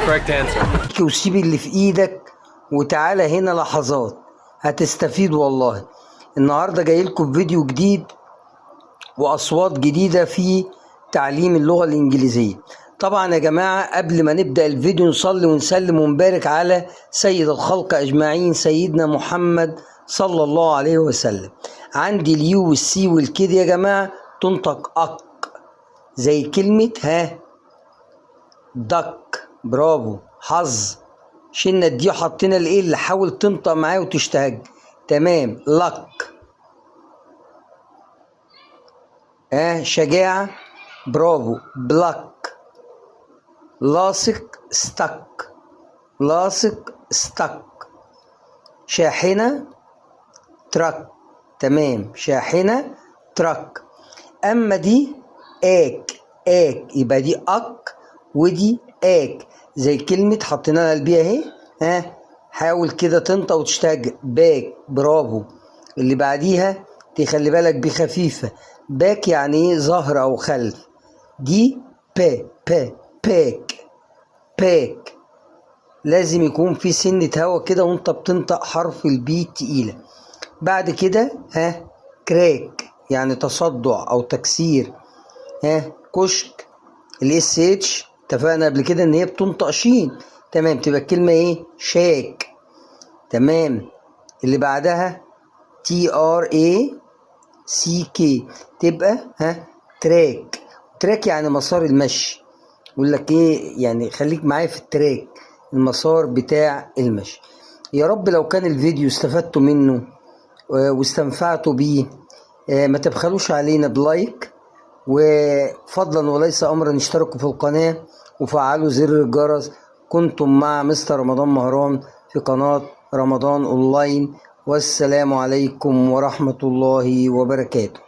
Correct answer. وسيب اللي في ايدك وتعالى هنا لحظات، هتستفيد والله. النهارده جاي لكم بفيديو جديد واصوات جديدة في تعليم اللغة الانجليزيه. طبعا يا جماعه، قبل ما نبدا الفيديو نصلي ونسلم ونبارك على سيد الخلق اجمعين، سيدنا محمد صلى الله عليه وسلم. عندي ال U وال C وال K دي يا جماعة تنطق اك، زي كلمة ها duck. برافو، حظ. شلنا ال D وحطينا ال L. حاول تنطق معايا وتشتهج. تمام، luck. ها، شجاعة. برافو، pluck. لاصق، stuck. لاصق، stuck. شاحنة، truck. تمام، شاحنة، truck. أما دي آك آك، يبقى دي أك ودي آك، زي كلمة حطينا لها ال B اهي. ها، حاول كده تنطق وتشتهج، back. برافو. اللي بعديها تخلي بالك، B خفيفة، back يعني ايه؟ ظهر او خلف. دي ب ب، pack pack. لازم يكون في سنة هوا كده وانت بتنطق حرف ال P تقيلة. بعد كده ها crack يعني تصدع او تكسير. ها، كشك. ال SH اتفقنا قبل كده ان هي بتنطق شين. تمام، تبقى الكلمة ايه؟ shack. تمام. اللي بعدها TRACK تبقى ها track. track يعني مسار المشي. يقول لك ايه؟ يعني خليك معايا في ال track، المسار بتاع المشي. يا رب لو كان الفيديو استفدتوا منه واستنفعتوا بيه، ما تبخلوش علينا ب like، وفضلا وليس امرا اشتركوا في القناة وفعلوا زر الجرس. كنتم مع مستر رمضان مهران في قناة رمضان اونلاين، والسلام عليكم ورحمة الله وبركاته.